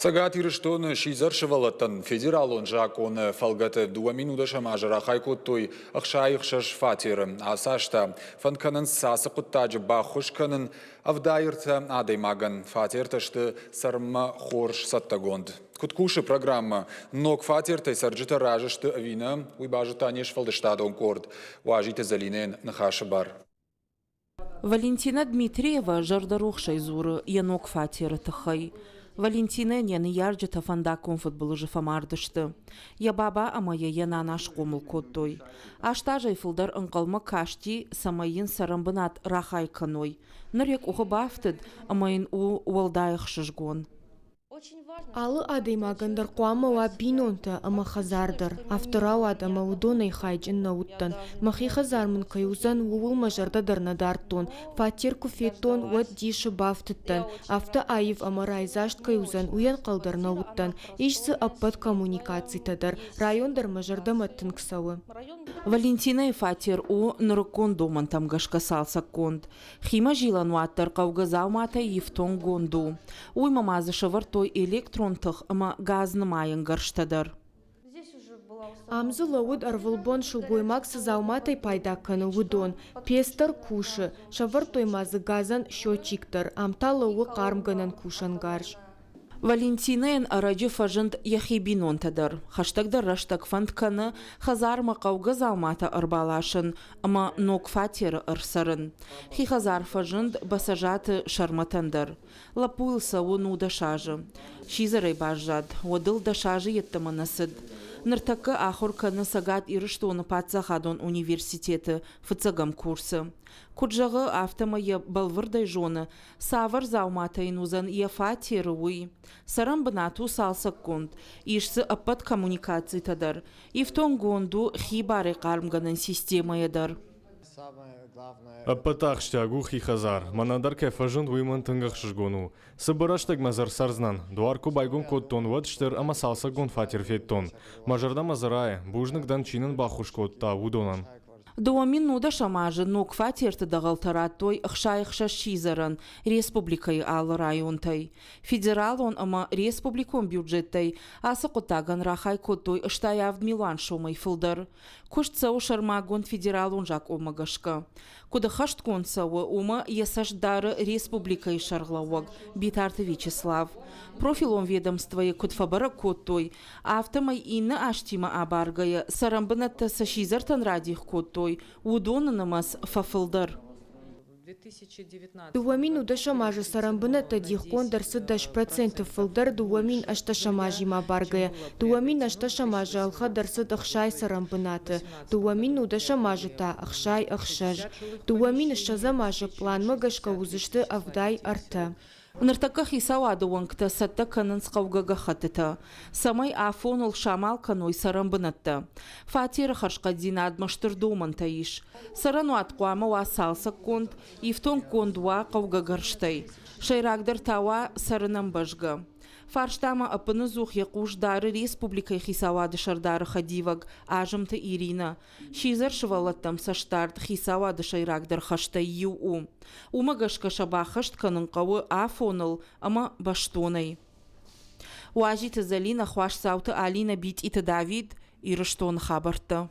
Цӕгат Ирыстоны сидзӕр сывӕллӕттӕн федералон закъоны фӕлгӕты 2010 азы рахай кодтой 66 фатеры. Ацы аз та фӕнд кӕнынц ацы хъуыддаджы баххуыс кӕнын 73 адӕймагӕн. Фатертӕ сты цӕрынмӕ хорз цӕттӕгонд. Куыд кусы программӕ, ног фатертӕй цӕрджытӕ разы сты ӕви нӕ, уый базыдта не сфӕлдыстадон къорд. Уазиты Зӕлинӕйӕн ныхасы бар. Валентина Дмитриева зӕрдӕрухсӕй дзуры йӕ ног фатеры тыххӕй. Валентинӕйӕн йӕ ныййарджытӕ фӕндаггон фыдбылызы фӕмард сты. Йӕ баба ӕмӕ йӕ йӕ нана схъомыл кодтой. Аст азӕй фылдӕр ӕнхъӕлмӕ касти, цӕмӕй йын цӕрӕнбынат рахай кӕной. Ныр йӕ къухы бафтыд ӕмӕ йын у уӕлдай ӕхсызгон. Алы адӕймагӕн дӕр хъуамӕ уа бинонтӕ ӕмӕ хӕдзар дӕр. Афтӕ рауад, ӕмӕ уыдонӕй хайджын нӕ уыдтӕн. Мӕхи хӕдзар мын кӕй уыдзӕн, ууыл мӕ зӕрдӕ дӕр нӕ дардтон. Фатер куы федтон, уӕд дисы бафтыдтӕн. Афтӕ аив ӕмӕ райдзаст кӕй уыдзӕн, уый ӕнхъӕл дӕр нӕ уыдтӕн. Ис дзы ӕппӕт коммуникацитӕ дӕр. Район дӕр мӕ зӕрдӕмӕ тынг цӕуы. Валентинӕйы фатер у нырыккон домӕнтӕм гӕсгӕ цалцӕггонд. Химӕзилӕн уат дӕр хъӕугӕ дзауматӕй ифтонггонд у. Уыимӕ ма дзы сӕвӕрдтой электрон тых ӕмӕ газ нымайӕн гӕрзтӕ дӕр. Ам дзы лӕууыд ӕрвылбон сылгоймаг цы дзауматӕй пайда кӕны, уыдон. Пец дӕр кусы, сӕвӕрдтой ма дзы газӕн счетчик дӕр, ам та лӕууы хъармгӕнӕн кусӕнгарз. Валентинӕйӕн ӕрӕджы фӕзынд йӕхи бинонтӕ дӕр. Хӕстӕгдӕр рӕстӕг фӕнд кӕны хӕдзармӕ хъӕугӕ дзауматӕ ӕрбаласын ӕмӕ ног фатеры ӕрцӕрын. Хи хӕдзар фӕзынд Бӕцӕзаты Сӕрмӕтӕн дӕр. Лӕппуйыл цӕуы 19 азы. Сидзӕрӕй баззад, уӕд ыл 10 азы йеддӕмӕ нӕ цыд. Ныртӕккӕ ахуыр кӕны Цӕгат Ирыстоны паддзахадон университеты фыццӕгӕм курсы. Куыд зӕгъы, афтӕмӕй йӕ бӕлвырдӕй зоны, Цавӕр дзауматӕ йын уыдзӕн йӕ фатеры, уый. Цӕрӕн бынат у цалцӕггонд, ис дзы ӕппӕт коммуникацитӕ дӕр. Ифтонггонд у хибарӕй хъармгӕнӕн системӕйӕ дӕр. Ӕппӕт ахсджиаг у хи хӕдзар. Мӕнӕн дӕр кӕй фӕзынд, уый мӕн тынг ӕхсызгон у. Цыбыр рӕстӕгмӕ дзы ӕрцӕрдзынӕн. Дуар куы байгом кодтон, уӕд стыр ӕмӕ цалцӕггонд фатер федтон. Мӕ зӕрдӕмӕ дзы райы, бузныг дӕн, чи нын баххуыс кодта, уыдонӕн. 2010 азы ног фатерты дӕгъӕлтӕ радтой 66 сидзӕрӕн республикӕйы алы районтӕй. Федералон ӕмӕ республикон бюджеттӕй ацы хъуыддагӕн рахай кодтой 87 милуан сомӕй фылдӕр. Куыст цӕуы сӕрмагонд федералон закъонмӕ гӕсгӕ. Куыд ӕххӕстгонд цӕуы, уымӕ йӕ цӕст дары республикӕйы сӕргълӕууӕг Битарты Вячеслав. Профилон ведомствойы куыд фӕбӕрӕг кодтой, афтӕмӕй иннӕ азтимӕ абаргӕйӕ цӕрӕнбынӕттӕ цы сидзӕртӕн радих кодтой, уыдоны нымӕц фӕфылдӕр. 2010 азы цӕрӕнбынӕттӕ дихгонд ӕрцыд 10% фылдӕр 2018 азимӕ абаргӕйӕ. 2018 азы ӕлхӕд ӕрцыд 60 цӕрӕнбынаты, 2010 азы та 66. 2020 азы пъланмӕ гӕсгӕ уыдзысты 73. Ныртӕккӕ хицауады уӕнгтӕ цӕттӕ кӕнынц хъӕугӕ гӕххӕттытӕ, цӕмӕй афоныл самал кӕной цӕрӕнбынӕттӕ. Фатеры хӕрзхъӕддзинадмӕ стыр домӕнтӕ ис. Цӕрӕнуат хъуамӕ уа цалцӕггонд, ифтонггонд уа хъӕугӕ гӕрзтӕй. Сӕйрагдӕр та уа цӕрынӕн бӕзгӕ. Фарстамӕ ӕппынӕдзух йӕ хъус дары республикӕйы хицауады сӕрдары хӕдивӕг Азымты Иринӕ. Сидзӕр сывӕллӕттӕм цӕстдард хицауады сӕйрагдӕр хӕстӕй иу у. Уымӕ гӕсгӕ сӕ баххӕст кӕнын хъӕуы афоныл ӕмӕ бӕстонӕй. Уазиты Зӕлинӕ, Хуасдзауты Алинӕ, Битъиты Давид, Ирыстоны хабӕрттӕ.